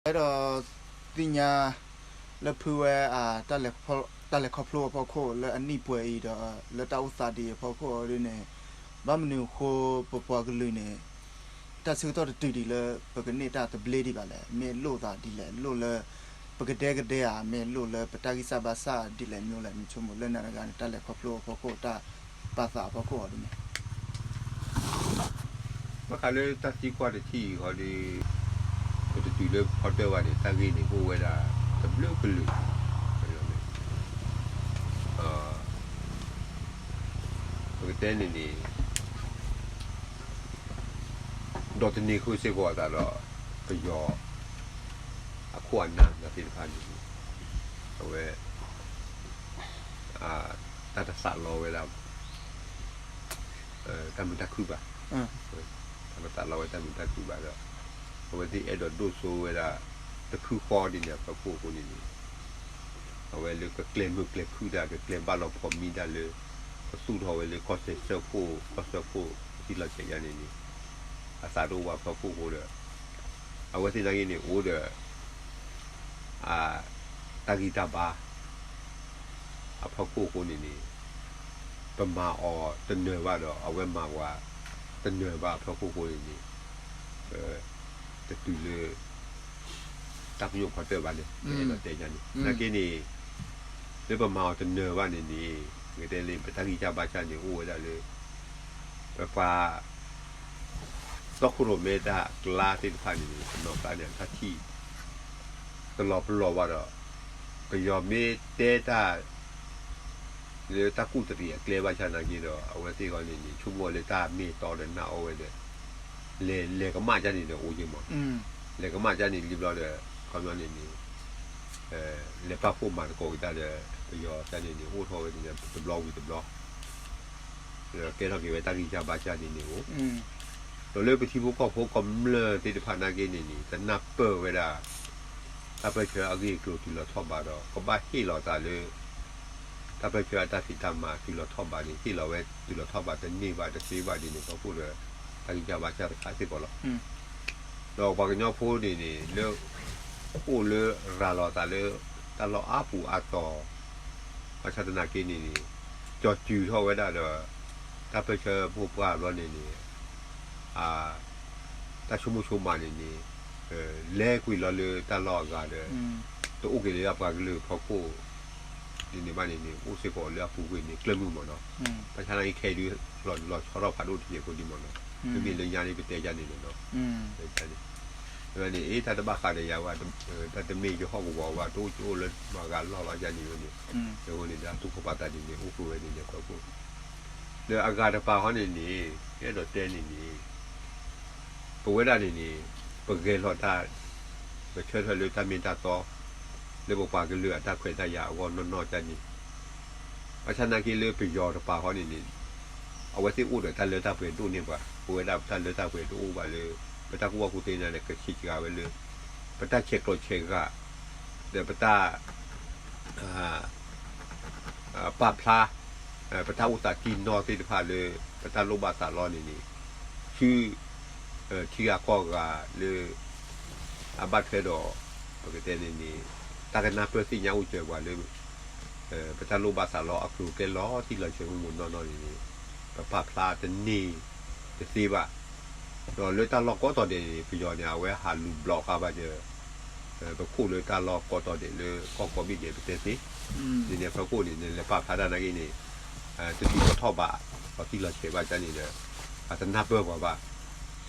အဲၣ်ဒိးသ့ၣ်ညါလၢဖုဝဲ တၢ်လဲၤခီဖျိအဖီခိၣ်လၢအနံၣ်ပှဲၤအံၤဒီး လၢတၢ်အိၣ်သးဒ်အံၤအဖီခိၣ်အီၤဒ်န့ၣ်, ဘၣ်မနုၤအဃိ ပပှၤကလုာ်န့ၣ် တၢ်ဆၢကတီၢ်တတုၤဒံးလၢ ပကန့ၢ်တၢ်သဘျ့ဒံးဘၣ်လဲၣ်. မ့ၢ်လိၣ်သးဒ်လဲၣ်, လိၣ်လၢ ပကဒဲကဒဲဧါ, မ့ၢ်လိၣ်လၢပတၢ်ဂံၢ်စၢ်ဘါစၢ်ဒ်လဲၣ်မ့ၢ်လဲၣ်, နဆိကမိၣ်လၢနၤတဂၤန့ၣ် တၢ်လဲၤခီဖျိအဖီခိၣ် တၢ်ပာ်သးအဖီခိၣ်အီၤဒ်န့ၣ် ဘၣ်ဃးလၢတၢ်သံကွၢ်တထံၣ်အံၤဃီဒီး ပတတုၤလၢဖီတၢၣ်ဘၣ်န့ၣ် တၢ်ဂ့ၢ်န့ၣ်အိၣ်ဝဲဒၣ်တဘျုးကလုာ်, ပကတဲန့ၣ်န့ၣ် ဒီးတနံၤဃုစ့ၢ်ကီးအသးဒီး ပယီၤအခိၣ်အနၢ်သ့ၣ်တဖၣ်န့ၣ် အဝဲ တၢ်တသးလီဝဲဒၣ် တၢ်မုာ်တၢ်ခုၣ်ဘၣ်, တၢ်တသးလီဝဲတၢ်မုာ်တၢ်ခုၣ်ဘၣ်ဒီး အဝဲသ့ၣ်အဲၣ်ဒိးဒိၣ်စိဝဲဒၣ် တဖုဃီဒ်န့ၣ်အဖီခိၣ်အဃိန့ၣ်န့ၣ် အဝဲလၢကကျဲၤမုာ်ကျဲၤခုၣ်တၢ် ကကျဲၤဘၣ်လီၤဖိးမံတၢ်လၢ ကသူၣ်ထီၣ်ဝဲလၢကီၢ်စဲၣ်စၢဖှိၣ် ကီၢ်စၢဖှိၣ်ထံလီၤဆဲးယါန့ၣ်န့ၣ် အသးတအိၣ်ဘၣ်အဖီခိၣ်အဃိဒီး အဝဲသ့ၣ်နာ်က့န့ၣ် အိၣ်ဒီး တၢ်ဂံၢ်တၢ်ဘါ အဖီခိၣ်အဃိန့ၣ်န့ၣ် ပမၤအီၤတနၢၤဘၣ်ဒီး အဝဲမၤပှၤတနၢၤဘၣ်အဖီခိၣ်အဃိန့ၣ်န့ၣ် ပတတုၤလၢ တၢ်ပညိၣ်ဖီတၢၣ်ဘၣ်န့ၣ် ပအဲၣ်ဒိးတဲယါန့ၣ် နာ်က့န့ၣ် လၢပမၤအီၤတနၢၤဘၣ်န့ၣ်န့ၣ် ပကတဲလၢပတၢ်ဂံၢ်စၢ်ဘါစၢ်န့ၣ် အိၣ်ဝဲဒၣ်လၢ ပပှၤ တီခိၣ်ရိၣ်မဲတၢ်အကျါသ့ၣ်တဖၣ်န့ၣ်န့ၣ် ပနီၢ်သးန့ၣ် တၢ်ထံၣ် တလီၤပလိာ်ဘၣ်ဒီး ပယီၤမ့ၢ်တဲတၢ် လၢတၢ်ကူၣ်တရံးအကျဲဘၣ်ဆၣ်နာ်က့ဒီး အဝဲသ့ၣ်ဃီန့ၣ်န့ၣ် ဆိကမိၣ်လၢတၢ်မ့ၢ်တီဒီးနၢ်အီၣ်ဝဲဒီး လဲၤလဲၤကမၣ်ကၢ်န့ၣ်ဒီးအိၣ်က့မး, လဲၤကမၣ်ကၢ်န့ၣ်လံဘျီဒီး ခီပညီန့ၣ်န့ၣ် လဲၤပာ်ဖှိၣ်မၤသကိးက့ၤတၢ်ဒီး ပယီၤကၢ်န့ၣ်န့ၣ် အိၣ်ထီၣ်ဝဲတဘျီဝံၤတဘျီ ဒီးကဲထီၣ်က့ၤဝဲတၢ်ဂံၢ်စၢ်ဘါစၢ်န့ၣ်န့ၣ်အိၣ်, ဒီးလၢပထံဖိကီၢ်ဖိကမျၢၢ်သ့ၣ်တဖၣ်နာ်က့န့ၣ်န့ၣ် တနၢ်ပၢၢ်ဝဲဒၣ် တၢ်ပၢၢ်ဆၢအဂ့ၢ်အကျိၤတုၤလီၤထီၣ်ဘးဒီး ကဘၣ်ဟ့ၣ်လီၤသးလၢ တၢ်ပၢၢ်ဆၢအတၢ်ဖံးတၢ်မၤတုၤလီၤထီၣ်ဘးန့ၣ် ဟ့ၣ်လီၤဝဲတုၤလီၤထီၣ်ဘးတန့ၢ်ဘၣ်တသ့ဘၣ်ဒ်န့ၣ် ခီဖျိဒီး တၢ်ဂံၢ်စၢ်ဘါစၢ်တခါစ့ၢ်ကီးလီၤ. ဒီးပှၤကညီဖိန့ၣ်န့ၣ် လၢ အိၣ်လၢရၤလီၤသးလၢ တၢ်လီၢ်အါပူၤအါတီၤ ဘၣ်ဆၣ်သနာ်က့န့ၣ်န့ၣ် ကၠီၤစုၤထီၣ်ဝဲဒၣ်ဒီး တၢ်ပၢၢ်ဆၢမိၢ်ပှၢ်အဘျီန့ၣ်န့ၣ် တၢ်ဆိကမိၣ်ဆိကမးန့ၣ်န့ၣ် လဲၤကွံာ်လီၤလၢတၢ်လီၢ်အဂၤဒီး တအိၣ်က့ၤလၢအပှၤကလုာ်အဖီခိၣ် ဒ်န့ၣ်ဘၣ်န့ၣ်န့ၣ် အိၣ်စ့ၢ်ကီးလၢအပူၤကွံာ်န့ၣ် ကျၢၢ်မုၢ်မးနီၤ. ဘၣ်ဆၣ်သနာ်က့ခဲအံၤဒုး လီၤဆီထီၣ်ဖးဒိၣ်တစဲးဖိဒံးမးနီၤ. မ့မ့ၢ်လၢညါန့ၣ် ပတဲယါန့ၣ်လီၤနီၤ. တၢ်န့ၣ်အ့ တၢ်တဘၣ်ဃးဒီးယၤဘၣ်, တၢ်တမ့ၢ်ယဟီၣ်ကဝီၤဘၣ်, တအိၣ်ကၠိအိၣ်လၢမၤဂၤလီၢ်လီၤယါန့ၣ်ဝဲန့ၣ်, အဃိန့ၣ်ဒီး အသူၣ်ဖိပာ်သးဒ်န့ၣ် အိၣ်ဃုာ်ဝဲန့ၣ်ဒီး ပှၤကိး ဒီးအဂၤတပၤဃီန့ၣ်န့ၣ် အဲၣ်ဒိးတဲန့ၣ်န့ၣ် ပဝဲဒၣ်န့ၣ်န့ၣ် ပဂဲၤလီၤတၢ် ပဆၢထၢၣ်လၢတၢ်မ့ၢ်တၢ်တီ လၢပပှၤကလုာ်အတၢ်ခွဲးတၢ်ယာ်အဂီၢ်နီၢ်နီၢ်ဒ်န့ၣ်, ဘၣ်ဆၣ်သနာ်က့လၢပယီၤတပၤဃီန့ၣ်န့ၣ် အဝဲသ့ၣ်အိၣ်ဒီးတၢ်လၢတၢ်ပှဲၤဒိၣ်န့ၢ်ပှၤ, ပဝဲဒၣ်ပတၢ်လၢတၢ်ပှဲၤတအိၣ်ဘၣ်လၢ ပတၢ်ကူၣ်ဘၣ်ကူၣ်သ့န့ၣ်ဒီး ကဆံးစှၤဝဲလၢ ပတၢ်ဆဲးကျိးဆဲးဂာ် ဒီးပတၢ် ပာ်ဖျါ ပတၢ်အိၣ်သးတံၢ်နီၢ်သ့ၣ်တဖၣ်လၢ ပတၢ်လိၣ်ဘၣ်သးလီန့ၣ်န့ၣ် ဆူ ထံဂၤကီၢ်ဂၤလၢ အဘၣ်ထွဲဒီး ပကတဲန့ၣ်န့ၣ် တၢ်ကနၢ်ပၢၢ်သ့ၣ်ညါအိၣ်စၢၤပှၤလၢ ပတၢ်လိၣ်ဘၣ်သးလီအကျိၤအကျဲလီၤတံၢ်လီၤဆဲးမုၢ်မုၢ်နီၢ်နီၢ်န့ၣ်န့ၣ် ပပာ်ဖျါတန့ၢ်တသ့ဘၣ်. ဒီးလၢတၢ်လီၢ်ကိးတီၤဒဲးန့ၣ် ပယီၤန့ၣ် အဝဲဟးလူၤဘျီးဃာ်ဘၣ်ဒီး ပခိၣ်လၢတၢ်လီၢ်ကိးတီၤဒဲးလၢကီၢ်ကိးဘ့ၣ်ဒဲးပတဲသ့, ဒ်န့ၣ်အဖီခိၣ်န့ၣ် နလဲၤပာ်ဖျါတၢ်နာ်က့န့ၣ် တတုၤလီၤထီၣ်ဘး လီၤတံၢ်လီၤဆဲးဘၣ်ဒ်န့ၣ်ဒီး အတနၢ်ပၢၢ်ပှၤဘၣ်.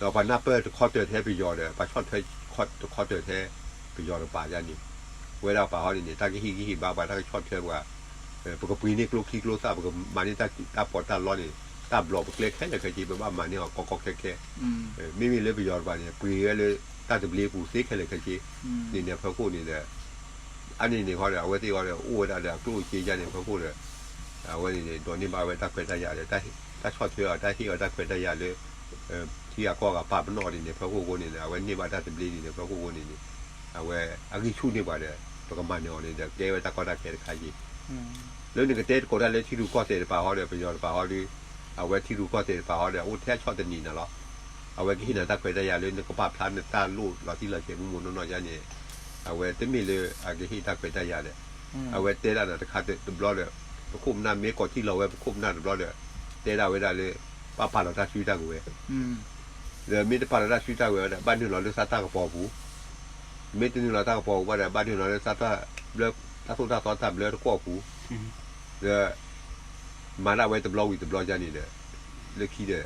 ဒီးပှၤနၢ်ပၢၢ်တခီတၢၤထဲပယီၤဒီး ပှၤဆီၣ်ထွဲတခီတၢၤထဲ ပယီၤတပၤဒ်န့ၣ် ပဝဲဒၣ်ပှၤဟီန့ၣ်န့ၣ် တၢ်ကဟ့ၣ်ဂံၢ်ဟ့ၣ်ဘါပှၤ တၢ်ကဆီၣ်ထွဲပှၤ ပကပှ့ၤန့ၢ်ကျိချံကျိသၣ် ပကမၤန့ၢ်တၢ်ပီးတၢ်လီန့ၣ် တၢ်ဘျီးပကျဲခဲလၢာ်ခဲဆ့ ပဘၣ်မၤန့ၢ်အီၤကီကီခဲခဲ, မ့မ့ၢ်လၢပယီၤတပၤန့ၣ် ပှ့ၤဝဲလၢတၢ်သဘျ့ပူၤသ့ခဲလၢာ်ခဲဆ့, ဒ်န့ၣ်အဖီခိၣ်န့ၣ်ဒီး အန့ၣ်န့ၣ်ဃီဒီး အဝဲသ့ၣ်ဃီဒီး အိၣ်ဝဲဒၣ်ဒီးအကျိၣ်အစ့ယါန့ၣ်အဖီခိၣ်ဒီး အဝဲန့ၣ်န့ၣ် ဒိးန့ၢ်ဘၣ်ဝဲတၢ်ခွဲးတၢ်ယာ်ဒီး တၢ်ဆီၣ်ထွဲအီၤ တၢ်ဟ့ၣ်အီၤတၢ်ခွဲးတၢ်ယာ်လၢ ထံဂၤကီၢ်ဂၤပာ်ပနီၣ်ဒ်န့ၣ်အဖီခိၣ်အဃိန့ၣ်ဒီး အဝဲန့ၢ်ဘၣ်တၢ်သဘျ့ဒ်န့ၣ်အဖီခိၣ်အဃိန့ၣ်န့ၣ် အဝဲအဂံၢ်ဆူၣ်န့ၢ်ပှၤဒီး ပကမၤန့ၢ်အီၤန့ၣ်ဒီး ကဲဝဲတၢ်ကီတၢ်ခဲတခါက့ လၢနကတဲသကိးတၢ်လၢထံရူၢ်ကီၢ်သဲးတပၤဃီဒီး ပယီၤတပၤဃီဒီး အဝဲထံရူၢ်ကီၢ်သဲးတပၤဃီဒီး အအိၣ်ထဲအဆီၣ်တနံၤန့ၣ်လီၤ. အဝဲကဟ့ၣ်နၤတၢ်ခွဲးတၢ်ယာ်လၢနကပာ်ဖျါနတၢ်လိၣ်လီၤတံၢ်လီၤဆဲးမုၢ်မုၢ်နီၢ်နီၢ်ယါန့ၣ် အဝဲတမ့ၢ်လၢအကဟ့ၣ်တၢ်ခွဲးတၢ်ယာ်ဒီး အဝဲတဲဒၣ်နၤတခါတဘျီဒီး ပခိၣ်ပနၢ်မ့ၢ်ကိးထံၣ်လီၤဝဲပခိၣ်ပနၢ်တဘျီဒီး တဲဒၣ်ဝဲဒၣ်လၢ ဘၣ်ပာ်လီၤတၢ်စုတၢ်ကဝဲၤ ဒီးမ့ၢ်တပာ်လီၤတၢ်စုတၢ်ကဝဲၤဝဲဒီး ဘၣ်နုာ်လီၤလၢသးတၢ်ကပီၤအပူၤ, မ့ၢ်တနုာ်လီၤတၢ်ကပီၤအပူၤဘၣ်ဒီး ဘၣ်နုာ်လီၤလၢသးတၢ်ဘျၢ တၢ်သိၣ်တၢ်သီတၢ်ဘျၢတကွီၢ်အပူၤ, ဒီး မၤဒၣ်ဝဲတဘျီဝံၤတဘျီယါန့ၣ်ဒီး လၢခံဒီး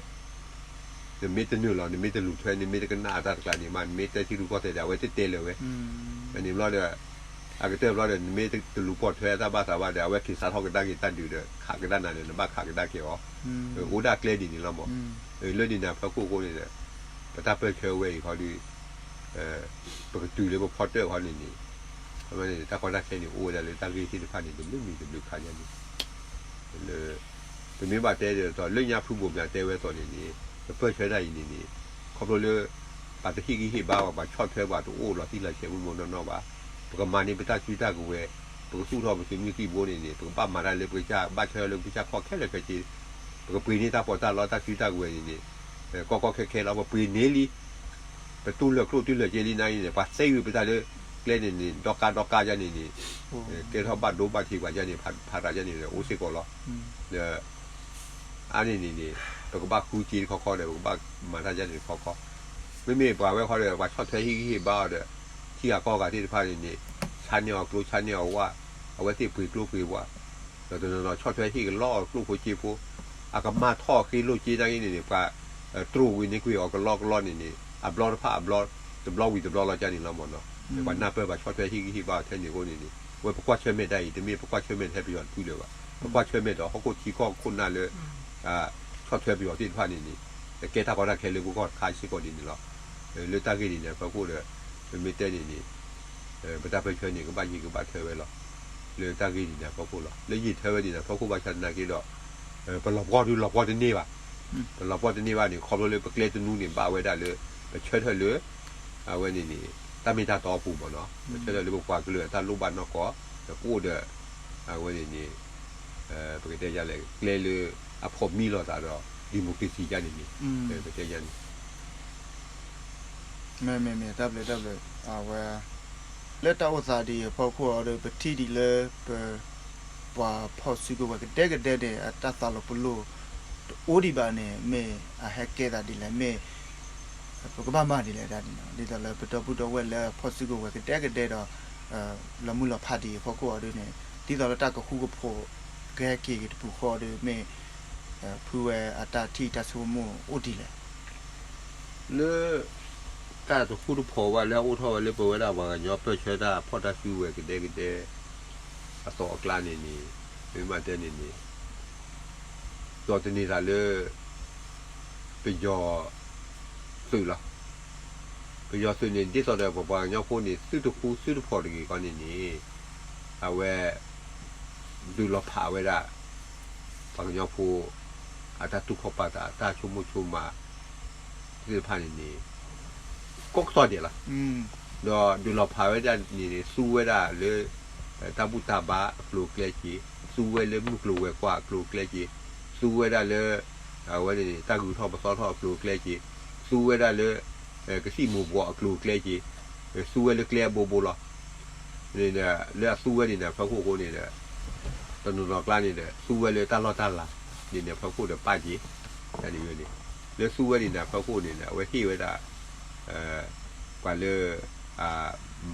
နမ့ၢ်တနုာ်လီၤ နမ့ၢ်တလူၤထွဲ နမ့ၢ်တကနၣ်အတၢ်တကျါန့ၣ်မး နမ့ၢ်တဲထံရူၢ်ကီၢ်သဲးဒီး အဝဲတတဲလၢၤဝဲ, န့ၣ်ဘျီဒီး အကတၢၢ်ဘျီဒီး နမ့ၢ်တလူၤပိာ်ထွဲအတၢ်ဘၣ်သးဘၣ်ဒီး အဝဲက့ၤစးထီၣ်ကဒါက့ၤတၢ်ဒုးဒီး ခးကဒါနၤဒီး နဘၣ်ခးကဒါက့ၤအီၤ, အိၣ်ဒၣ်ကျဲဒ်န့ၣ်လီၤမး, လၢဒ်န့ၣ်အဖီခိၣ်အဃိန့ၣ်ဒီး ပတၢ်ပၢၢ်ဆၢဝဲအံၤခီဒီး ပကတုၤလၢပဖီတၢၣ်ခီန့ၣ်န့ၣ် တၢ်ကီတၢ်ခဲန့ၣ် အိၣ်ဝဲဒၣ်လၢတၢ်ဂ့ၢ်သ့ၣ်တဖၣ်န့ၣ် တဘျုးမံၤတဘျုးခါယါန့ၣ် လၢ ပမ့ၢ်ဘၣ်တဲဒီး လၢညါဖုဘိၣ်မၠးတဲဝဲအသိးန့ၣ်န့ၣ် ပပၢၢ်ဆၢတၢ်အံၤန့ၣ်န့ၣ် ခီဖျိလၢ ပှၤတဟ့ၣ်ဂံၢ်ဟ့ၣ်ဘါဘၣ် ပှၤဆီၣ်ထွဲပှၤတအိၣ်လီၤတံၢ်လီၤဆဲး မုၢ်မုၢ်နီၢ်နီၢ်ဘၣ်, ပကမၤန့ၢ်ပတၢ်စုတၢ်ကဝဲၤ, ပကသူၣ်ထီၣ်ပသုးမုၢ်သံၣ်ဘိန့ၣ်န့ၣ် ပကဘၣ်မၤတၢ်လၢပကစၢ် ဘၣ်ဆၢလၢပကစၢ်ခီၣ်ခဲလၢာ်ခဲဆ့, ပကပှ့ၤန့ၢ်တၢ်ပီးတၢ်လီတၢ်စုတၢ်ကဝဲၤန့ၣ်န့ၣ် ကီကီခဲခဲလီၤ ပပှ့ၤန့ၢ်လံ ပတူၢ်လၢာ်ကျိၣ်တူၢ်လၢာ်စ့လံနၤအံၤန့ၣ် ပှၤသ့ဝံၤပတၢ်လၢ ကျဲန့ၣ်န့ၣ် ဒီကါဒီကါယါန့ၣ်န့ၣ် ကဲထီၣ်ဘၣ်ဒိဘၣ်ထံးပှၤယါန့ၣ် ဖးတၢ်ယါန့ၣ်ဒီးအိၣ်စ့ၢ်ကီးလီၤ. ဒီး အါန့ၣ်န့ၣ်န့ၣ် ပကဘၣ်ဃုစ့တခီခီဒီး ပကဘၣ်မၤတၢ်ယါန့ၣ်တခီခီ, မ့မ့ၢ်ပှၤဝဲခီဒီး ပှၤဆီၣ်ထွဲဟ့ၣ်ဂံၢ်ဟ့ၣ်ဘါအီၤဒီး ထံဂၤကီၢ်ဂၤသ့ၣ်တဖၣ်န့ၣ်န့ၣ် ဆါန့ၢ်အီၤကျိဆါန့ၢ်အီၤဝၣ်, အဝဲသ့ၣ်ပှ့ၤကျိပှ့ၤဝၣ် ဒီးတနီၤနီၤဆီၣ်ထွဲဟ့ၣ်ကလီအီၤကျိဖိစ့ဖိ, အကမၢ်ထီၣ်အဃ့လိၢ်က့နၤဂ့ၤန့ၣ်န့ၣ် ပှၤ တြိာ်ဝံၤန့ၢ်ကွံာ်အီၤကလီကလီန့ၣ်န့ၣ် အဘျီတဖၣ်အဘျီ တဘျီဝံၤတဘျီလီၤကန့ၣ်လီၤမးနီၤ, ပှၤနၢ်ပၢၢ်ပှၤဆီၣ်ထွဲဟ့ၣ်ဂံၢ်ဟ့ၣ်ဘါအီၤထဲန့ၣ်အဃိန့ၣ်န့ၣ် အဝဲပကွၢ်ဆၢၣ်မဲာ်တၢ်အံၤ တမ့ၢ်ပကွၢ်ဆၢၣ်မဲာ်ထဲပယီၤတဖုလၢၤဘၣ်, ပကွၢ်ဆၢၣ်မဲာ်ဒီးဟီၣ်ခိၣ်ထံကီၢ်ခိၣ်နၢ်လၢ ဆီၣ်ထွဲပယီၤသ့ၣ်တဖၣ်န့ၣ်န့ၣ် ကဲတၢ်ကီတၢ်ခဲလၢပဂီၢ်တခါစ့ၢ်ကီးဒ်န့ၣ်လီၤ. လၢတၢ်ဂ့ၢ်ဒ်န့ၣ်အဖီခိၣ်ဒီး ပမ့ၢ်တဲန့ၣ်န့ၣ် ပတၢ်ပၢၢ်ဆၢန့ၣ် ကဘၣ်ယံၤကဘၣ်ထၢဝဲလီၤ. လၢတၢ်ဂ့ၢ်ဒ်န့ၣ်အဖီခိၣ်လီၤ. လၢယံၤထၢဝဲဒ်န့ၣ်အဖီခိၣ်ဘၣ်ဆၣ်သနာ်က့ဒီး ပလီၤပှီၢ်ဒုးလီၤပှီၢ်တန့ၢ်ဘၣ်. ပလီၤပှီၢ်တန့ၢ်ဘၣ်န့ၣ် ခီဖျိလၢပကျဲတနူန့ၣ် ဘၣ်ဝဲဒၣ်လၢ ပဆၢထၢၣ်လၢ အဝဲန့ၣ်န့ၣ် တၢ်မ့ၢ်တၢ်တီအပူၤမးနီၤ, ပဆၢထၢၣ်လၢပပှၤကလုာ်အတၢ်လိၣ်ဘၣ်နီၢ်ကီၢ် ဒီးပအိၣ်ဒီး အဝဲန့ၣ်န့ၣ် ပကတဲယါလဲၣ် ကျဲလၢအဖိးမံလိာ်သးဒီး democracy ယါန့ၣ်န့ၣ် ပတဲယါန့ၣ် မ့မ့မ့ၢ် တၢ်ဘျုးတၢ်ဘျုး အဝဲ လၢတၢ်အိၣ်သးဒ်အံၤအဖီခိၣ်အီၤဒီး ပထံၣ်ဒ်လၢပ ပှၤဖီၣ်စုကဝဲၤကဒဲကဒဲန့ၣ် အတၢ်သးလီၤပလိာ် တအိၣ်ဒံးဘၣ်န့ၣ် မ့ၢ်အဟဲကဲသးဒ်လဲၣ် မ့ၢ် ပကဘၣ်မၤဒ်လဲၣ်ဒ်န့ၣ် ဒ်သိးလၢပဒီပုၢ်ဒီဝဲၢ်လၢအဖီၣ်စုကဝဲၤကဒဲကဒဲဒီး လီၤမုၢ်လီၤဖးဒ်အံၤအဖီခိၣ်အီၤဒ်န့ၣ် ဒ်သိးလၢတၢ်ကဃူကဖိး ကဟဲက့ၤက့ၤတပူၤဃီဒီး မ့ၢ် ဖုဝဲအတၢ်ထံၣ်တၢ်ဆိကမိၣ်အိၣ်ဒ်လဲၣ် လၢ တၢ်တဃူတဖိးဘၣ်လၢအအိၣ်ထီၣ်ဝဲလၢ ပဝဲဒၣ်ပှၤကညီပၢၢ်ဆၢတၢ်ဖီၣ်တၢ်စုကဝဲၤကဒဲကဒဲ အသိးအကျါန့ၣ်န့ၣ် မ့ၢ်မးတဲန့ၣ်န့ၣ် ဒီးတန့ၤသးလၢ ပယီၤသုးလီၤ. ပယီၤသုးန့ၣ် ဒ်သိးဒီးပပှၤကညီဖိန့ၣ် သုတဃူသုတဖိးတဂ့ၤခီန့ၣ်န့ၣ် အဝဲ ဒုးလီၤဖးဝဲဒၣ် ပှၤကညီဖိ အတၢ်တူၢ်ခီၣ်ပာ်သး အတၢ်ဆိကမိၣ်ဆိကမး သ့ၣ်တဖၣ်န့ၣ်န့ၣ် ကိးကတီၢ်ဒဲးလီၤ. ဒီးဒုးလီၤဖးဝဲဒၣ်န့ၣ်န့ၣ် သူဝဲဒၣ်လၢ တၢ်ဘူၣ်တၢ်ဘါအကျိၤအကျဲက့ၤ, သူဝဲလၢမုၢ်ကျိၤဝဲၤကွာ်အကျိၤအကျဲက့ၤ, သူဝဲဒၣ်လၢ အဝဲန့ၣ်န့ၣ် တၢ်ဂုၤထီၣ်ပသီထီၣ်အကျိၤအကျဲက့ၤ, သူဝဲဒၣ်လၢ ကသံၣ်မူၤဘှီးအကျိၤအကျဲက့ၤ, သူဝဲလၢကျဲအဘိဘိလီၤ. လၢအသူဝဲန့ၣ်န့ၣ် အဖီခိၣ်အဃိန့ၣ်ဒီး တနီၤနီၤကျါန့ၣ်ဒီး သူဝဲလၢတၢ်လီၢ်တၢ်လၤန့ၣ်န့ၣ် အဖီခိၣ်ဒီးပာ်က့ၤ န့ၣ် လၢသူဝဲန့ၣ်န့ၣ် အဖီခိၣ်န့ၣ်ဒီး အဝဲဟ့ၣ်ဝဲဒၣ် ပှၤလၢ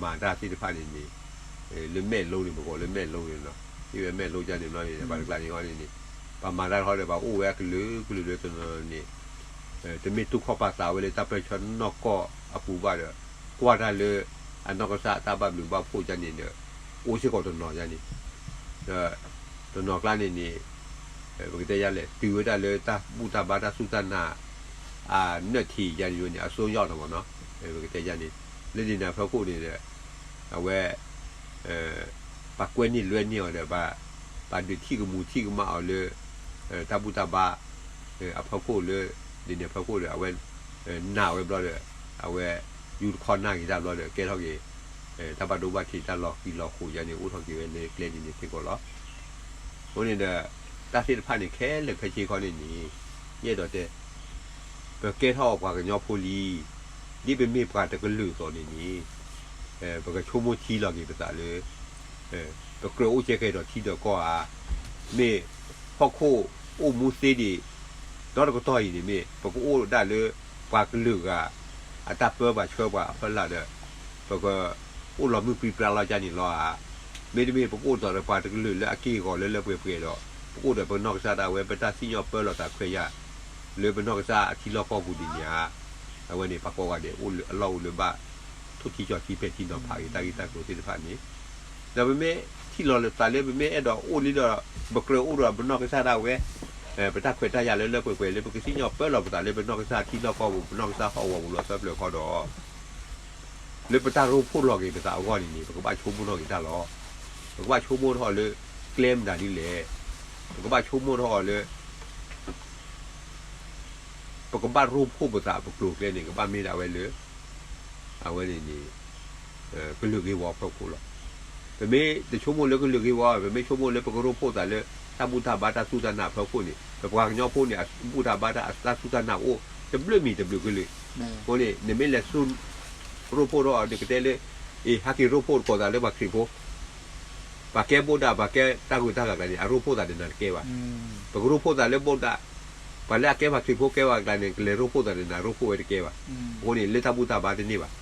မၤတၢ်သ့ၣ်တဖၣ်န့ၣ်န့ၣ် လၢမဲာ်လိန့ၣ် ပကိးလၢမဲာ်လိန့ၣ်လီၤ. ဟ့ၣ်ဝဲမဲာ်လိကန့ၣ်ဘျီန့ၣ် ပှၤတကျါန့ၣ်ဃီန့ၣ်န့ၣ် ပှၤမၤတၢ်ဃီဒီး ပှၤအိၣ်ဝဲအကလုာ်ကလုာ်လၢတနီၤန့ၣ် တမ့ၢ်တူၢ်ခီၣ်ပာ်သးဝဲလၢတၢ်ပၢၢ်ဆၢနီၢ်ကီၢ်အပူၤဘၣ်ဒီး ကွၢ်တၢ်လၢ အနီၢ်ကစၢ်အတၢ်ဘၣ်ဘျုးဘၣ်ဖှိၣ်ကန့ၣ်ဒီး အိၣ်စ့ၢ်ကီးတနီၤယါန့ၣ် ဒီး တနီၤကျါန့ၣ်န့ၣ် ပကတဲယါလဲၣ် တုၤဝဲဒၣ်လၢတၢ်ဘူၣ်တၢ်ဘါတၢ်စူၢ်တၢ်နာ် အနၢၣ်ထံးယါန့ၣ်န့ၣ် အစိယီၣ်လီၤမးနီၤ ပကတဲယါန့ၣ် လၢန့ၣ်န့ၣ်အဖီခိၣ်န့ၣ်ဒီး အဝဲ ပှၤကွဲန့ၢ်လွဲန့ၢ်အီၤဒီး ပှၤဒုးထံၣ်ကမူထံၣ်ကမၣ်အီၤလၢ တၢ်ဘူၣ်တၢ်ဘါ အဖီခိၣ်လၢ ဒ်န့ၣ်အဖီခိၣ်ဒီး အဝဲ နာ်ဝဲဘျီဒီး အဝဲ ယူတခီနာ်က့ၤတၢ်ဘျီဒီး ကဲထီၣ်က့ၤ တၢ်ဘၣ်ဒိဘၣ်ထံးတၢ်လီၤဃံၤလီၤဃိးယါန့ၣ် အိၣ်ထီၣ်က့ၤဝဲလၢကျဲဒ်န့ၣ်စ့ၢ်ကီးလီၤ. အဃိန့ၣ်ဒီး တၢ်သ့ၣ်တဖၣ်န့ၣ် ခဲလၢာ်ခဲဆ့ခီန့ၣ်န့ၣ် ယအဲၣ်ဒိးတဲ ပကဲထီၣ်ပှၤကညီဖိလံ ဒ်ပမ့ၢ်ပှၤတကလုာ်အသိးန့ၣ်န့ၣ် ပကဆိကမိၣ်ထံလီၤက့ၤပသးလၢ ပကြၢးအိၣ်ကဲကဲဒီးထံဒီးကီၢ်ဧါ, မ့ၢ်ဟီၣ်ခိၣ်အိၣ်မူသ့ဒံး ဒီတကတီၢ်အံၤန့ၣ် မ့ၢ်ပကအိၣ်ဒၣ်လၢ ပှၤကလုာ်ဂၤ အတၢ်ပၢပှၤဆှၢပှၤအဖီလာ်ဒီး ပကအိၣ်လီၤမုၢ်ပြံပြါလီၤကၢ်န့ၣ်လီၤဧါ. မ့တမ့ၢ် ပကအိၣ်ဒီးပှၤတကလုာ်လၢအက့ၢ်အဂီၤလၢလၢပှဲၤပှဲၤဒီး ပကအိၣ်ဒီးပနီၢ်ကစၢ်ဒၣ်ဝဲ ပတၢ်စံၣ်ညီၣ်ပၢလီၤသးခွဲးယာ် လၢပနီၢ်ကစၢ်အထံလီၢ်ကီၢ်ပူၤဒ်န့ၣ်ဧါ. အဝဲန့ၣ် ပှၤကိးဂၤဒဲး အိၣ်လၢအလီၢ်အိၣ်လၢဘၣ်ထိၣ်ထံကၠီၤထံပဲာ်ထံနီၤဖးက့ၤတၢ်ဂ့ၢ်တၢ်ကျိၤသ့ၣ်တဖၣ်န့ၣ် ဒီးပမ့ၢ်ထံၣ်လီၤသးလၢပမ့ၢ်အဲၣ်ဒိးအိၣ်လံဒီး ပကြၢးအိၣ်ဒီးပနီၢ်ကစၢ်ဒၣ်ဝဲ ပတၢ်ခွဲးတၢ်ယာ်လၢလၢပှဲၤပှဲၤလၢပကစံၣ်ညီၣ်ပၢလီၤပသးလၢပနီၢ်ကစၢ်ထံလီၢ်ကီၢ်ပူၤ ပနီၢ်ကစၢ်ဟီၣ်ကဝီၤပူၤလီၤသၢပျၢၤခီဒီး လၢပတၢ်ရိဖှိၣ်လီၤက့ၤပသးအဂီၢ်န့ၣ်န့ၣ် ပကဘၣ်ဆိကမိၣ်ထီၣ်က့ၤတၢ်လီၤ. ပကဘၣ်ဆိကမိၣ်ထီၣ်လၢ ကျဲမနုၤဒ်လဲၣ်. ပကဘၣ်ဆိကမိၣ်ထီၣ်အီၤလၢ ပကဘၣ်ရိဖှိၣ်ပသးပကျိၤကျဲန့ၣ် ကဘၣ်မ့ၢ်ဒၣ်ဝဲလၢ အဝဲန့ၣ်န့ၣ် ကလုာ်ဂ့ၢ်ဝီအဖီခိၣ်လီၤ. ပမ့ၢ်တဆိကမိၣ်လၢကလုာ်ဂ့ၢ်ဝီ ပမ့ၢ်ဆိကမိၣ်လၢပကရိဖှိၣ်သးလၢ တၢ်ဘူၣ်တၢ်ဘါတၢ်စူၢ်တၢ်နာ်အဖီခိၣ်န့ၣ် ပပှၤကညီဖိန့ၣ် အဘူၣ်တၢ်ဘါတၢ်စူၢ်တၢ်နာ်အိၣ် တဘျုးမံၤတဘျုးကလုာ်. အဃိန့ၣ် နမ့ၢ်လဲၤစူၢ်ရိဖှိၣ်ထီၣ်အီၤ နကတဲလၢ အ့ ဟဲက့ၤရိဖှိၣ်သကိးသးလၢပှၤခရံာ်ဖိ ပှၤကဲဘိၣ်ဒၣ် ပှၤကဲတၢ်ဂုၤတၢ်ဂၤအကျါန့ၣ် အရိဖှိၣ်သးဒီးနၤတကဲဘၣ်. ပကရိဖှိၣ်သးလၢဘိၣ်ဒၣ် ပှၤလၢအကဲပှၤခရံာ်ဖိကဲဝဲအကျါန့ၣ် ကလဲၤရိဖှိၣ်သးဒီးနၤ ရိဖှိၣ်ဝဲတကဲဘၣ်. အဃိန့ၣ် လၢတၢ်ဘူၣ်တၢ်ဘါတန့ၢ်ဘၣ်.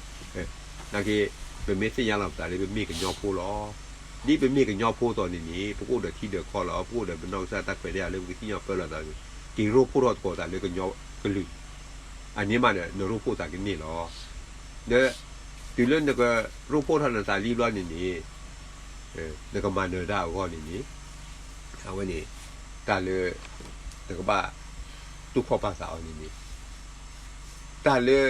နာ်က့ ပမ့ၢ်သ့ၣ်ညါလီၤပသးလၢပမ့ၢ်ကညီဖိလီၤ. ဒ်ပမ့ၢ်ကညီဖိအသိးန့ၣ်န့ၣ် ပကအိၣ်ဒီးထံဒီးကီၢ်လီၤ. ပကအိၣ်ဒီးပနီၢ်ကစၢ်တၢ်ခွဲးတၢ်ယာ်လၢပကစံၣ်ညီၣ်ပၢလီၤသး က့ၤရိဖှိၣ်ထီၣ်သကိးသးလၢကညီကလုာ် အန့ၣ်မးဒီး နရိဖှိၣ်သးကန့ၢ်လီၤ. ဒီး တုၤလၢနကရိဖှိၣ်ထီၣ်နသးလံဘျီန့ၣ်န့ၣ် နကမၤနၢၤတၢ်အဂီၢ်န့ၣ်န့ၣ် အဝဲန့ၣ် တၢ်လၢ နကဘၣ်တူၢ်ခီၣ်ပာ်သးအီၤန့ၣ်န့ၣ် တၢ်လၢ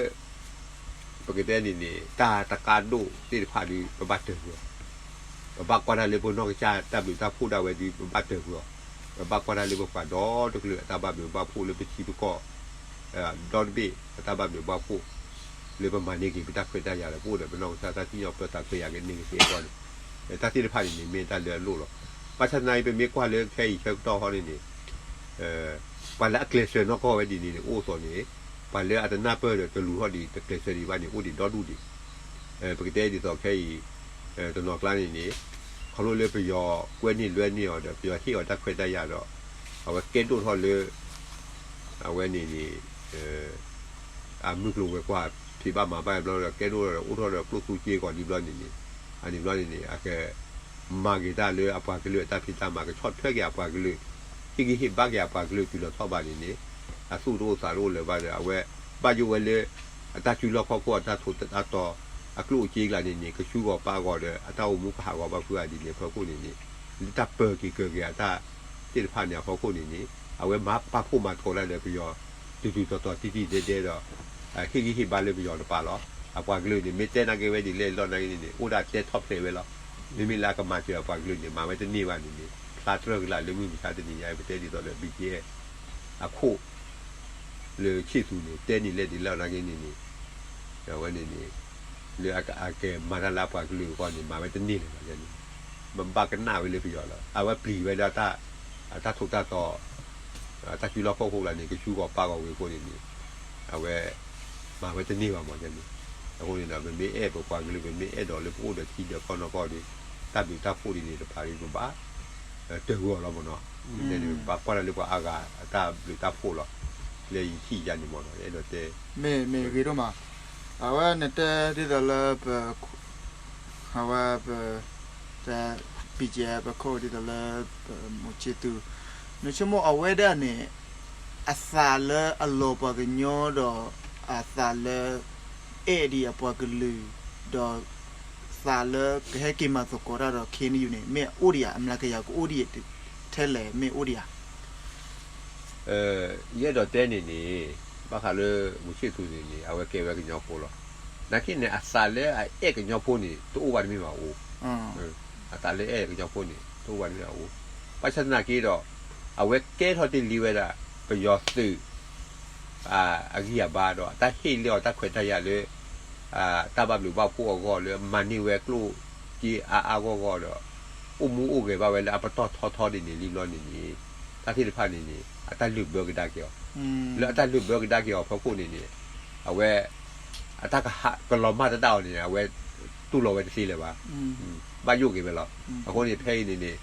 ပကတဲန့ၣ်န့ၣ် တၢ်တကးဒိၣ်သ့ၣ်တဖၣ်ဒီး ပဘၣ်တၢၢ်ကွံာ်အီၤ, ပဘၣ်ကွၢ်တၢ်လၢပနီၢ်ကစၢ်တၢ်ဘျုးတၢ်ဖှိၣ်ဒၣ်ဝဲဒီး ပဘၣ်တၢၢ်ကွံာ်အီၤ, ပဘၣ်ကွၢ်တၢ်လၢပပှၤဒီတကလုာ်အတၢ်ဘၣ်ဘျုးဘၣ်ဖှိၣ်လၢပထံပကီၢ် ဒီတဘ့ၣ်အတၢ်ဘၣ်ဘျုးဘၣ်ဖှိၣ် လၢပမၤန့ၢ်က့ၤပတၢ်ခွဲးတၢ်ယာ်ဒီး ပအိၣ်ဒီးပနီၢ်ကစၢ်တၢ်စံၣ်ညီၣ်ပၢသးခွဲးယာ်ကန့ၢ်ကသ့အဂီၢ်န့ၣ် တၢ်သ့ၣ်တဖၣ်န့ၣ်န့ၣ် မ့ၢ်တၢ်လၢအလိၣ်လီၤ. ဘၣ်ဆၣ်သနာ်က့ ပမ့ၢ်ကွၢ်လၢခဲအံၤဆၢကတီၢ်ခီန့ၣ်န့ၣ် ပှၤလၢအကျဲးစၢးနီၢ်ကီၢ်ဝဲဒ်န့ၣ်န့ၣ် အိၣ်အသိးန့ၣ် ပှၤလၢအတနၢ်ပၢၢ်ဒီးတလူၤထီၣ်ဒံးတကျဲးစၢးဒံးဘၣ်န့ၣ် အိၣ်ဒံးဒီဒူၣ်ဒံး. ပကတဲဒ်သိးခဲအံၤ တနီၤကျါန့ၣ်န့ၣ် ခီဖျိလၢပယီၤကွဲန့ၢ်လွဲန့ၢ်အီၤဒီး ပယီၤဟ့ၣ်အီၤတၢ်ခွဲးတၢ်ယာ်ဒီး အဝဲကဲဒိၣ်ထီၣ်လၢ အဝဲန့ၣ်န့ၣ် အမုၢ်ကျိၤဝဲၤကွာ်ဖံးဘၣ်မၤဘၣ်ဘျီဒီး ကဲဒိၣ်ထီၣ်ဒီးအိၣ်ထီၣ်ဒီးကျိၣ်သူက့ဂီၤဒ်ဘျီန့ၣ်န့ၣ် အန့ၣ်ဘျီန့ၣ်န့ၣ် အက မၤက့ၤတၢ်လၢအပှၤကလုာ်အတၢ်ဖံးတၢ်မၤ ကဆီၣ်ထွဲက့ၤအပှၤကလုာ် ဟ့ၣ်ဂံၢ်ဟ့ၣ်ဘါက့ၤအပှၤကလုာ်တုၤလီၤထီၣ်ဘးန့ၣ်န့ၣ် အသူၣ်တအိၣ်သးတအိၣ်လၢၤဘၣ်ဒီး အဝဲဘၣ်ယိၣ်ဝဲလၢ အတၢ်စုလီၢ်ခီၣ်ခိၣ်အတၢ်ထူးတၢ်တီၤ အကျိၣ်အစ့ကျါန့ၣ်န့ၣ် ကဆူဂီၤပာ်ဂီၤဒီး အတၢ်အိၣ်မူကဟးဂီၤဘၣ်ဖုဂၤဒ်န့ၣ်အဖီခိၣ်န့ၣ်န့ၣ် လၢတၢ်ပၢၤက့ၤကၢၤက့ၤအတၢ်သ့ၣ်တဖၣ်န့ၣ်အဖီခိၣ်န့ၣ်န့ၣ် အဝဲမၤပာ်ဖှိၣ်မၤထီဒါဒီးပယီၤ တုၤတုၤတီၤတီၤတံၢ်တံၢ်ဒဲဒဲဒီး ဟ့ၣ်ဂံၢ်ဟ့ၣ်ဘါလၢပယီၤတပၤလီၤ. အပှၤကလုာ်န့ၣ် မ့ၢ်တဲနာ်က့ဝဲဒ်လဲၣ်လီၤနာ်က့န့ၣ်န့ၣ် အိၣ်ဒၣ်တဲထီၣ်ဖျဲးဝဲလီၤ. မ့မ့ၢ်လၢအကမၤစၢၤအပှၤကလုာ်န့ၣ် မၤဝဲတန့ၢ်ဘၣ်န့ၣ်န့ၣ် ဖျါတြၢၢ်ကလာ်လၢမုၢ်မဆါတနံၤညါ ပတဲဒ်သိးဒီး BGF အခိၣ် လၢဆံၣ်သူးန့ၣ် တဲန့ၣ်လဲၣ်ဒ်လဲၣ်နာ်က့န့ၣ်န့ၣ် အဝဲန့ၣ်န့ၣ် လၢအကမၤတၢ်လၢအပှၤကလုာ်အဂီၢ်န့ၣ် မၤဝဲတန့ၢ်လၢၤဘၣ်န့ၣ် ဘၣ်ကနၣ်ဝဲလၢပယီၤလီၤ. အဝဲပျံၤဝဲဒၣ် အတၢ်ထူးတၢ်တီၤ အတၢ်စုလီၢ်ခီၣ်ခိၣ်လၢန့ၣ် ကဆူဂီၤပာ်ဂီၤဝံၤအဃိန့ၣ်န့ၣ် အဝဲ မၤဝဲတန့ၢ်ဘၣ်မးန့ၣ်. အဃိန့ၣ်ဒီး ပမ့ၢ်အဲၣ်ပပှၤကလုာ် ပမ့ၢ်အဲၣ်ဒိးလၢပအိၣ်ဒီးထံဒီးကီၢ်နီၢ်ကီၢ်ဒီး တၢ်ဘျုးတၢ်ဖှိၣ်ဒ်န့ၣ်တဖၣ်ဒီး ပဘၣ် တၢ်ဂီၤလီၤမးနီၤ. ဘၣ်ကွၢ်တၢ်လၢပှၤအါဂၤအတၢ်ဘျုးတၢ်ဖှိၣ်လီၤ. လၢယထံၣ်ယၤန့ၣ်မးနီၤ ယအဲၣ်ဒိးတဲ မ့ၢ်မ့ၢ်ဂ့ၤဒိၣ်မး. အဝဲနတဲဒ်သိးလၢပ အဝဲပ တ BGF ပခိၣ်ဒ်သိးလၢ ပမိၢ်ဆံၣ်သူး နဆိကမိၣ်အဝဲဒၣ်န့ၣ် အသးလၢအလီၤပှၤကညီဒီး အသးလၢ အဲၣ်ဒံးအပှၤကလုာ် ဒီး သးလၢကဟဲက့ၤမၤသကိးတၢ်ဒီး KNU န့ၣ် မ့ၢ်အိၣ်ဒံးဧါ အမျးကယၤကအိၣ်ဒံး ထဲလဲၣ် မ့ၢ်အိၣ်ဒံးဧါ. ယအဲၣ်ဒိးတဲန့ၣ်န့ၣ် ဘၣ်ဃးလၢမိၢ်ဆံၣ်သူးန့ၣ်န့ၣ် အဝဲကဲဝဲကညီဖိလီၤ. နာ်က့န့ၣ် အသးလၢအအဲၣ်ကညီဖိန့ၣ် တအိၣ်ဘၣ်တမ့ၢ်ဘၣ်အိၣ်, အသးလၢအဲၣ်ကညီဖိန့ၣ် တအိၣ်ဘၣ်တမ့ၢ်ဘၣ်အိၣ်, ဘၣ်ဆၣ်သနာ်က့ဒီး အဝဲကဲထီၣ်တ့ၢ်လံဝဲဒၣ် ပယီၤသုး အဂံၢ်အဘါဒီး အတၢ်ဟ့ၣ်လၢအီၤတၢ်ခွဲးတၢ်ယာ်လၢ တၢ်ဘၣ်ဘျုးဘၣ်ဖှိၣ်အဂီၢ်လၢမၤန့ၢ်ဝဲကျိၣ်စ့အါအါဂီၢ်ဂီၢ်ဒီး အိၣ်မူအိၣ်ဂဲၤဘၣ်ဝဲလၢအပတီၢ်ထီထီဒ်န့ၣ်လံဘျီန့ၣ်န့ၣ် တၢ်သ့ၣ်တဖၣ်န့ၣ်န့ၣ် အတၢ်လုၢ်ဘၢကဒါက့ၤအီၤ, လၢအတၢ်လုၢ်ဘၢကဒါက့ၤအီၤအဖီခိၣ်န့ၣ်န့ၣ် အဝဲ အတၢ်ကဟးကလီၤမၢ်တဒၣ်အီၤန့ၣ် အဝဲ တူၢ်လိာ်ဝဲတသ့လၢၤဘၣ်, ဘၣ်ယိၣ်က့ၤဝဲလီၤ. အဃိန့ၣ် ဖဲအံၤန့ၣ်န့ၣ်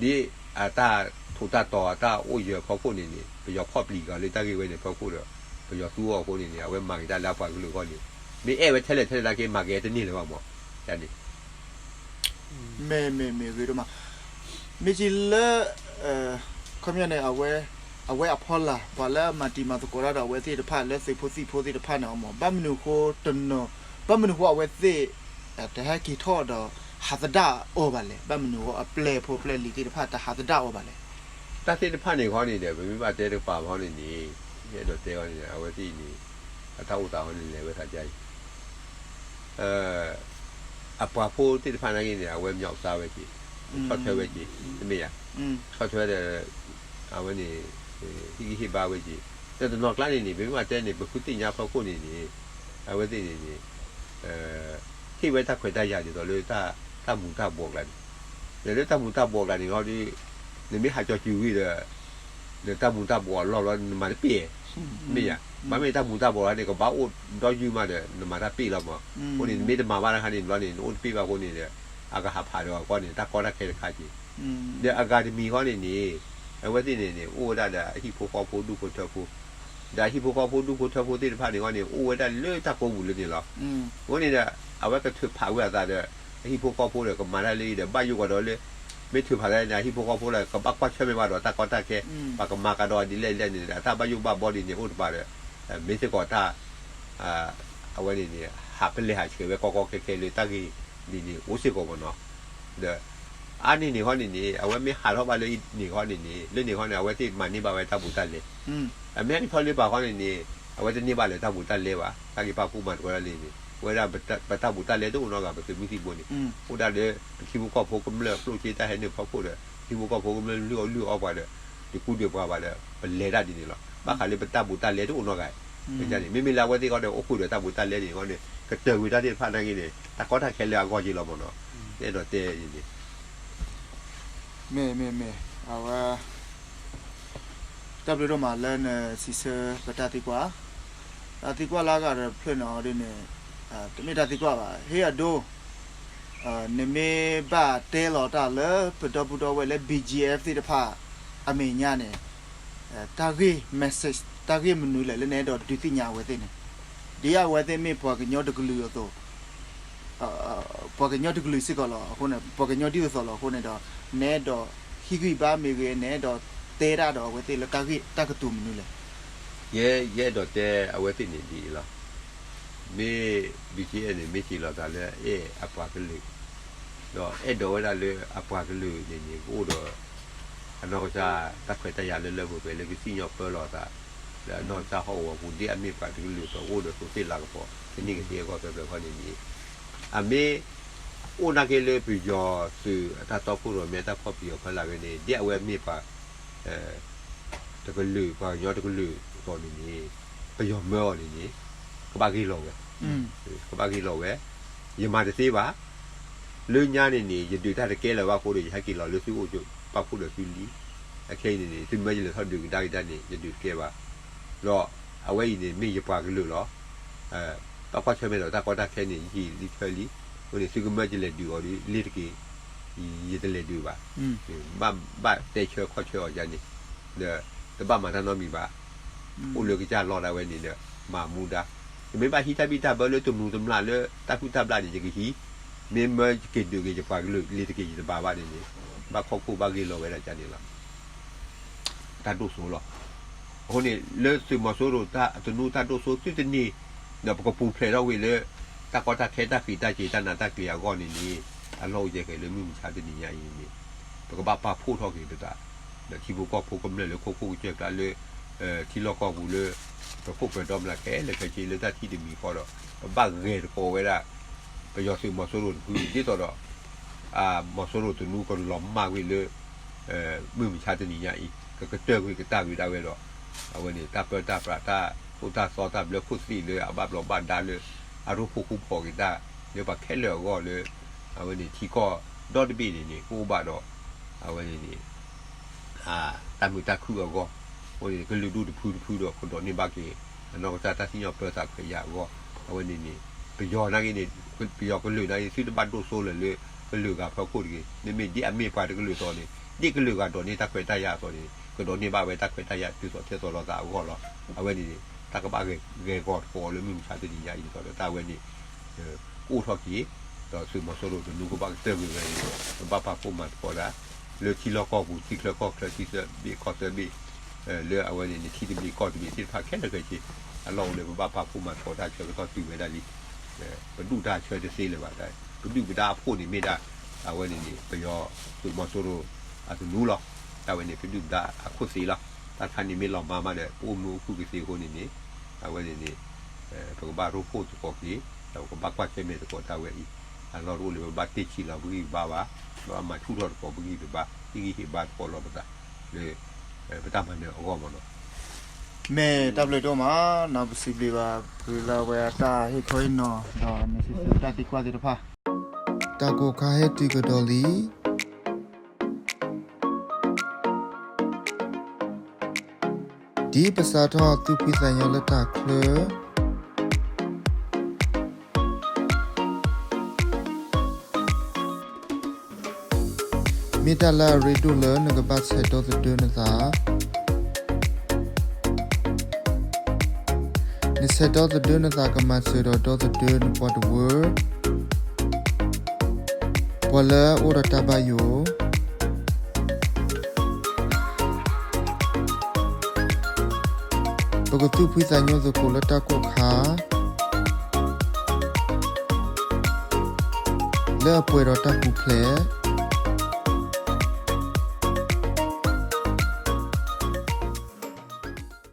ဒ်အတၢ်ထူးတၢ်တီၤအတၢ်အိၣ်ယၢၤဖီခိၣ်န့ၣ်န့ၣ် ပယီၤဖီၣ်ပျံၤက့ၤလၢတၢ်ဂ့ၢ်ဝဲန့ၣ်ဖီခိၣ်ဒီး ပယီၤသူအီၤအဃိန့ၣ်န့ၣ် အဝဲမၤက့ၤတၢ်လၢအပှၤကလုာ်အဂီၢ်န့ၣ် မ့ၢ်အဲၣ်ဝဲထဲလဲၣ်ထဲလဲၣ်တၢ်က့ မၤက့ၤတန့ၢ်လၢၤဘၣ်မး, န့ၣ် မ့ၢ်မ့ၢ်မ့ၢ်ဂ့ၤဒိၣ်မး, မ့ၢ်က့ၤလၢ ခီပညီန့ၣ် အဝဲအဖီလာ် ပှၤလၢအမၤတံၤမၤသကိးတၢ်ဒီးအဝဲသ့ၣ်တဖၣ်လၢသုးဖိသံၣ်ဖိသ့ၣ်တဖၣ်န့ၣ်အီၤမး ဘၣ်မနုၤအဃိတနီၤ ဘၣ်မနုၤအဃိအဝဲသ့ၣ် တဟဲက့ၤထီၣ်ဒီး ဟးသဒၣ်အီၤဘၣ်လဲၣ်, ဘၣ်မနုၤအဃိအပျဲၢ်ဖိပျဲၢ်လံၤသ့ၣ်တဖၣ်တဟးသဒၣ်အီၤဘၣ်လဲၣ်. တၢ်သ့ၣ်တဖၣ်န့ၣ်ခီန့ၣ်ဒီး ပမ့ၢ်ဘၣ်တဲတကပၤခီန့ၣ်န့ၣ် ယအဲၣ်ဒိးတဲခီန့ၣ် အဝဲသ့ၣ်န့ၣ် အတၢ်အိၣ်သးခီန့ၣ်လဲၤဝဲသးဒ်အံၤ အပှၤဖိသ့ၣ်တဖၣ်နာ်က့န့ၣ် အဝဲမျီးကစၢ်ဝဲက့ၤ, ဆီၣ်ထွဲဝဲက့ၤ, တမ့ၢ်ဧါ, ဆီၣ်ထွဲဒီး အဝဲန့ၣ် ဟ့ၣ်ဂံၢ်ဟ့ၣ်ဘါဝဲက့ၤ, ဒီးတနီၤကျါန့ၣ်န့ၣ် ပမ့ၢ်ဘၣ်တဲန့ၣ် ပဃုသ့ၣ်ညါဖီခိၣ်န့ၣ်န့ၣ် အဝဲသ့ၣ်န့ၣ်န့ၣ် ဟ့ၣ်ဝဲတၢ်ခွဲးတၢ်ယာ်ဒ်သိးလၢ တၢ်မူၤတၢ်ဘှီးကျါန့ၣ်, ဒီးလၢတၢ်မူၤတၢ်ဘှီးကျါန့ၣ်ခီဒီး နမ့ၢ်ဟးကၠီၤစုၤဝံၤဒီး နတၢ်မူၤတၢ်ဘှီးအလီၢ်လီၤ နမၤတပ့ၢ်, မ့ၢ်ဧါ, ဘၣ်မ့ၢ်တၢ်မူၤတၢ်ဘှီးလီၤန့ၣ် ကဘၣ်အိၣ်ဒီးယုၢ်မးဒီး နမၤတၢ်ပ့ၢ်လီၤမး, အဃိန့ၣ် နမ့ၢ်တမၤဘၣ်တခါန့ၣ်ဘျီန့ၣ် နအိၣ်တပ့ၢ်ဘၣ်အဃိန့ၣ်ဒီး အကဟးဖးဒီးအကီၢ်န့ၣ် တၢ်ကီတၢ်ခဲတခါက့ၤ, ဒီးအဂၤတမံၤဃီန့ၣ်န့ၣ် အဝဲသ့ၣ်န့ၣ်န့ၣ် အိၣ်ဝဲဒၣ်ဒီးအဟံၣ်ဖိဃီဖိဒူၣ်ဖိထၢဖိ ဒီးအဟံၣ်ဖိဃီဖိဒူၣ်ဖိထၢဖိသ့ၣ်တဖၣ်န့ၣ်ဃီန့ၣ် အိၣ်ဝဲဒၣ်လၢတၢ်ကိးပူၤလၢန့ၣ်လီၤ. အဃိန့ၣ်ဒီး အဝဲကထုးဖးဝဲအသးဒီး အဟံၣ်ဖိဃီဖိဒီးကမၤတၢ်လၢအံၤဒီး ဘၣ်ယိၣ်ကဒီးလၢ မ့ၢ်ထုးဖးသးန့ၣ် အဟံၣ်ဖိဃီဖိဒီး ကဘၣ်ကွၢ်ဆၢၣ်မဲာ်ဘၣ်ဒီးတၢ်ကီတၢ်ခဲ ပှၤကမၤကဒီးဒ်လဲၣ်ဒ်လဲၣ်န့ၣ် အတၢ်ဘၣ်ယိၣ်ဘၣ်ဘီဒ်န့ၣ်အိၣ်တပၤဒီး မ့ၢ်စ့ၢ်ကီးတၢ် အဝဲန့ၣ်န့ၣ် ဟးပလဲၤဟးဆှဲးဝဲကီကီခဲခဲလၢတၢ်ဂ့ၢ်ဒ်န့ၣ် အိၣ်စ့ၢ်ကီးမ့ၢ်နီၤ, ဒီး အါန့ၢ်န့ၣ်ဃီန့ၣ်န့ၣ် အဝဲမ့ၢ်ဟးထီၣ်ဘၣ်လၢန့ၣ်ဃီန့ၣ်န့ၣ် လၢန့ၣ်ဃီန့ၣ် အဝဲသ့ၣ်မၤန့ၢ်ဘၣ်ဝဲတၢ်ဘူးတၢ်လဲ အမ့ၢ်ဟဲထီၣ်လၢပၤဃီန့ၣ်န့ၣ် အဝဲတန့ၢ်ဘၣ်လၢၤတၢ်ဘူးတၢ်လဲဘၣ်, တၢ်ဂ့ၢ်ပာ်ဖှိၣ်မၤတဝဲဒၣ်လၢန့ၣ် ဝဲဒၣ်ပတၢ်ဘူးတၢ်လဲတအိၣ်နီတဂၤ ပသုးမုၢ်သံၣ်ဘိန့ၣ် အိၣ်ဒၣ်လၢ ပထံဖိကီၢ်ဖိကမျၢၢ်ကျိၣ်စ့တၢ်ဟဲနုာ်ဖီခိၣ်ဒီး ထံဖိကီၢ်ဖိကမျၢၢ်လုၢ်အီၣ်လုၢ်အီပှၤဒီး တကူဒံးပှၤဘၣ်ဒီး ပလဲၤတၢ်ဒ်န့ၣ်လီၤ. ဘၣ်ဃးလၢပတၢ်ဘူးတၢ်လဲတအိၣ်နီတဂၤ န့ၣ် မ့မ့ၢ်လၢအဝဲသ့ၣ်ဃီဒီး အိၣ်ဃုာ်ဒီးတၢ်ဘူးတၢ်လဲန့ၣ်ဃီန့ၣ် ကတၢၢ်ကွံာ်တၢ်သ့ၣ်တဖၣ်နာ်က့န့ၣ် တၢ်ကီတၢ်ခဲလၢအဂီၢ်က့လီၤမ့ၢ်နီၤ, အဲၣ်ဒိးတဲန့ၣ် မ့ၢ်မ့ၢ်မ့ၢ် အဝဲ တၢ်ဘျုးဒိၣ်မးလၢနစံးဆၢပတၢ်သံကွၢ်, တၢ်သံကွၢ်လၢအဂၤဒီးဖျၢၣ်န့ၣ်အီၤဒ်န့ၣ် တမ့ၢ်တၢ်သံကွၢ်ဘၣ် ဟ့ၣ်အဒိ နမ့ၢ်ဘၣ်တဲလီၤတၢ်လၢပဒီပုၢ်ဒီဝဲၢ်လၢ ဘီၣ်ကၠံၣ်အ့ၣ် သ့ၣ်တဖၣ် အမဲာ်ညါန့ၣ် တၢ်ဂ့ၢ် message တၢ်ဂ့ၢ်မနုၤလဲၣ်လၢနအဲၣ်ဒိးဒုးသ့ၣ်ညါအဝဲသ့ၣ်န့ၣ်, ဒ်အဝဲသ့ၣ်မ့ၢ်ပှၤကညီတကလုာ်အသိး ပှၤကညီတကလုာ်စ့ၢ်ကီးလီၤ. အဃိန့ၣ် ပှၤကညီဒ်သိးသိးလီၤ. အဃိန့ၣ်ဒီး နအဲၣ်ဒိးဟ့ၣ်ဂံၢ်ဘါမ့ၢ်ဂ့ၤ နအဲၣ်ဒိးတဲတၢ်ဒီးအဝဲသ့ၣ်လၢတၢ်ဂ့ၢ်တၢ်ကတိၤမနုၤလဲၣ်. ယဲ ယအဲၣ်ဒိးတဲအဝဲသ့ၣ်န့ၣ်ဒ်အံၤလီၤ. မ့ၢ် ဘီၣ်ကၠံၣ်အ့ၣ် န့ၣ် မ့ၢ်စံးလီၤသးလၢအဲၣ်အပှၤကလုာ် ဒီးအဲၣ်ဒိးဝဲဒၣ်လၢအပှၤကလုာ်န့ၣ်န့ၣ် ကအိၣ်ဒီး အနီၢ်ကစၢ်တၢ်ခွဲးတၢ်ယာ်လၢလၢပှဲၤပှဲၤလၢကစံၣ်ညီၣ်ပၢလီၤသး လၢအနီၢ်ကစၢ်ဟီၣ်ကဝီၤပူၤ ဒ်အမ့ၢ်ပှၤတကလုာ် ပအိၣ်ဒီးသိးသ့ၣ်လၤကပီၤ ကန့ၢ်ကသ့အဂီၢ်ဖဲဖဲခီန့ၣ်န့ၣ် အမ့ၢ် အိၣ်နာ်က့လၢပယီၤသုးအတၢ်တီခိၣ်ရိၣ်မဲတၢ်ဖီၣ်ပျံၤအီၤဖီလာ်ဝဲန့ၣ် ဒ်အဝဲမ့ၢ်ပှၤ တကလုာ် ပှၤကညီတကလုာ်အသိးန့ၣ်န့ၣ် ပယီၤမၢအီၤန့ၣ်န့ၣ် ကဘၣ်ဂ့ၢ်လီၤဝဲ ကဘၣ်ဂ့ၢ်လီၤဝဲ ယမၤတသ့ဘၣ်. လၢညါန့ၣ်န့ၣ် ယဒုးတၢ်တကဲလၢၤဘၣ်အဃိဒီး ယဟဲက့ၤလီၤလၢသုအိၣ်ပာ်ဖှိၣ်ဒီးသုလံ အခဲအံၤန့ၣ်န့ၣ် သုမၢယလဲၤထီၣ်ဒုးကဒါက့ၤတၢ်န့ၣ် ယဒုးတကဲဘၣ်. ဒီးအဝဲအံၤန့ၣ် မ့ၢ်ယပှၤကလုာ်လီၤ. ဘၣ်ကွၢ်ဆၢၣ်မဲာ်ဒီးတၢ်ကီတၢ်ခဲန့ၣ် ယဟံၣ်လံထၢလံ. အဃိန့ၣ် သုကမၢယလဲၤဒုးအီၤဒ်လဲၣ်တက့ၢ် ယတလဲၤဒုးဘၣ်. ဘၣ်ဘၣ်တဲဆၢခီၣ်ဆၢအီၤယါန့ၣ် ဒီးတဘၣ်မၤတၢ်နီတမံၤဘၣ်. အိၣ်လၢကစၢ်လီၢ်ဒၣ်ဝဲန့ၣ်ဒီး မၤမူဒါ. ယမ့ၢ်ဘၣ်ဟံးတၢ်ဘံၣ်တၢ်ဘၢလၢတနူၤတမျၢ်လၢတၢ်ဟုၣ်တၢ်ဘျၣ်န့ၣ် ယကဟံး. မ့ၢ်မၢယက့ၤဒုးက့ၤယပှၤကလုာ်လံတက့ၢ် ယတဘၣ်ဘၣ်န့ၣ်န့ၣ် ဘၣ်ခီၣ်ခိၣ်ဘၣ်ဂ့ၢ်လီၤဝဲဒၣ်ယါန့ၣ်လီၤ. တၢ်ဒိၣ်စိလီၤ. အဃိန့ၣ် လၢသုးမီၤစိရိၤတၢ်သနူတၢ်ဒိၣ်စိသုတန့ၢ် ဒီးပကပူၤဖျဲးထီၣ်ဝံၤလၢ တၢ်ကီတၢ်ခဲတၢ်ဃံးတၢ်စ့ၤတၢ်နးတၢ်ကျံၤအဂီၢ်န့ၣ်န့ၣ် အလီၢ်အိၣ်ယဲၢ်ဃဲၤလၢမုၢ်မဆါတနံၤညါအံၤန့ၣ် ပကဘၣ်ပာ်ဖှိၣ်ထီၣ်က့ၤပသး ဒီးထံဖိကီၢ်ဖိကမျၢၢ်လၢခိခိၣ်ကစၢၢ်ကျါလၢ ထံလီၢ်ကီၢ်ပူၤလၢ ပခိၣ်ပဒီမုၢ်လၢ်ခဲလၢာ်ခဲဆ့လၢတၢ်ထံၣ်တမံၤဃီဒီး ပဘၣ်ဂဲၤသကိးဝဲဒၣ် ပယီၤသုးမီၤစိရိၤတဖု ဒ်သိးဒီး မီၤစိရိၤသနူကလီၤမၢ်ကွံာ်လၢ မုၢ်မဆါတနံၤညါအံၤ ကကတၢၢ်ကွံာ်ကတၢၢ်ကွံာ်ဒၣ်ဝဲဒီး အဝဲန့ၣ် တၢ်ပၢတၢ်ပြးတၢ်အိၣ်တၢ်သီတၢ်ဘျၢခိၣ်သ့ၣ်လၢအဘၣ်ဘျီးဘၣ်ဒါလၢ အရိၣ်ဖှိၣ်ဃူဖိးက့ၤတၢ် လၢပှၤခဲလၢာ်အဂီၢ်လၢ အဝဲန့ၣ်ထံကီၢ်ဒီတဘ့ၣ်န့ၣ်န့ၣ် ကအိၣ်ဘၣ်ဒီး အဝဲန့ၣ်န့ၣ် တၢ်မုာ်တၢ်ခုၣ်အဂီၢ် အဃိန့ၣ် ကလုာ်ဒူၣ်တဖုတဖုဒီးကဒိးန့ၢ်ဘၣ်က့ၤ အနီၢ်ကစၢ်တၢ်စံၣ်ညီၣ်ပၢသးခွဲးယာ်အဂီၢ် အဝဲန့ၣ်န့ၣ် ပယီၤနာ်က့န့ၣ်, ပယီၤကလုာ်နာ်က့ သုတဘၣ်ဒိၣ်စိလၢာ်လၢကလုာ်ဂၤဖီခိၣ်တဂ့ၤ. မ့မ့ၢ်ဒ်အမ့ၢ်ပှၤတကလုာ်သိးန့ၣ်, ဒ်ကလုာ်ဂၤဒိးန့ၢ်တၢ်ခွဲးတၢ်ယာ်အသိးန့ၣ်, ကဒိးန့ၢ်ဘၣ်ဝဲတၢ်ခွဲးတၢ်ယာ်တုၤသိးထဲသိးလိာ်သးအဂီၢ်လီၤ. အဝဲန့ၣ်န့ၣ် တၢ်ကဘၣ်ဂဲၤဂီၤတကိးလၢမုၢ်မဆါတနံၤညါအံၤသိးဒီး တၢ်ဝဲန့ၣ် ကအိၣ်ထီၣ်က့ၤ, ဒီးသုးမီၤစိရိၤတနူကဘၣ်ကတၢၢ်ကွံာ်ဝဲန့ၣ်, ပဘၣ်ပာ်ဖှိၣ်မၤသကိးတၢ် လၢထံလီၢ်ကီၢ်ပူၤ ထံချၢကီၢ်ချၢ ထံသၢဘ့ၣ်ကီၢ်သၢဘ့ၣ်, လၢအဝဲန့ၣ်န့ၣ် ထံတဘ့ၣ်ကီၢ်တဘ့ၣ်သ့ၣ်တဖၣ်ခဲလၢာ်ခဲဆ့, အလီၢ်အိၣ်လၢပဘၣ်ပာ်ဖှိၣ်မၤသကိးတၢ်ဆၢကတီၢ်တုၤဝဲဒၣ်လံ. ပဒုၣ်တၢ်ဆၢတသ့လၢၤဘၣ်, ပဒုၣ်ပဒါအခိၣ်န့ၣ်မ့ၢ်ဒၣ် အဝဲန့ၣ်န့ၣ် ပယီၤသုးမီၤစိရိၤအတနူလီၤ. တၢ်ဝဲန့ၣ် ပဒုၣ်ပဒါအခိၣ်သ့လီၤ. တၢ်တခါန့ၣ်မ့ၢ်လီၤမၢ်မးဒီး ပအိၣ်မုာ်အိၣ်ခုၣ်ကသ့အဃိန့ၣ်န့ၣ်, အဝဲန့ၣ်န့ၣ် ပကဘၣ်ရိဖှိၣ်သကိးက့ၤ, ဒီးပကဘၣ်ကွၢ်ဆၢၣ်မဲာ်သကိးတၢ်ဝဲအံၤ, အလီၢ်တအိၣ်လၢပဘၣ်တ့ၢ်ဆံးလီၤပဂံၢ်ပဘါဘၣ်, ပဘၣ်မၤထူၣ်ထီၣ်သကိးပဂံၢ်ပဘါ, ဟ့ၣ်ဂံၢ်ဟ့ၣ်ဘါသကိးလိာ်ပသး လၢ ပတၢ်မၤနၢၤအဂီၢ်မးနီၤ. မ့ၢ်တၢ်ဘျုးဒိၣ်မးနီၤ, ပစံးဘျုးဘၣ် ပှၤလၢအဝဲအတၢ်ဟ့ၣ်ခီဟ့ၣ်နီၤ ဒီးနစံးဆၢတၢ်သံကွၢ်သ့ၣ်တဖၣ်, တၢ်ကိးခါဟဲတုၤကဒီးလံ. ဒ်ပစးထီၣ်သူၣ်ဖှံသးညီလၢတၢ်ချၢ မ့ၢ်တၢ်လၢအရ့ဒိၣ်လၢနကဘၣ်ဆဲးဒီသဒၢနသး, နဆဲးဒီသဒၢနသးကမၤစၢၤဒီးဒီသဒၢနပှၤတဝၢ, ပှၤလၢအအိၣ်ဒီးတၢ်ဘၣ်ယိၣ် ပကသူၣ်ဖှံသးညီသကိးလၢတၢ်ကိးခါ လၢအပှဲၤဒီးတၢ်ပူၤဖျဲး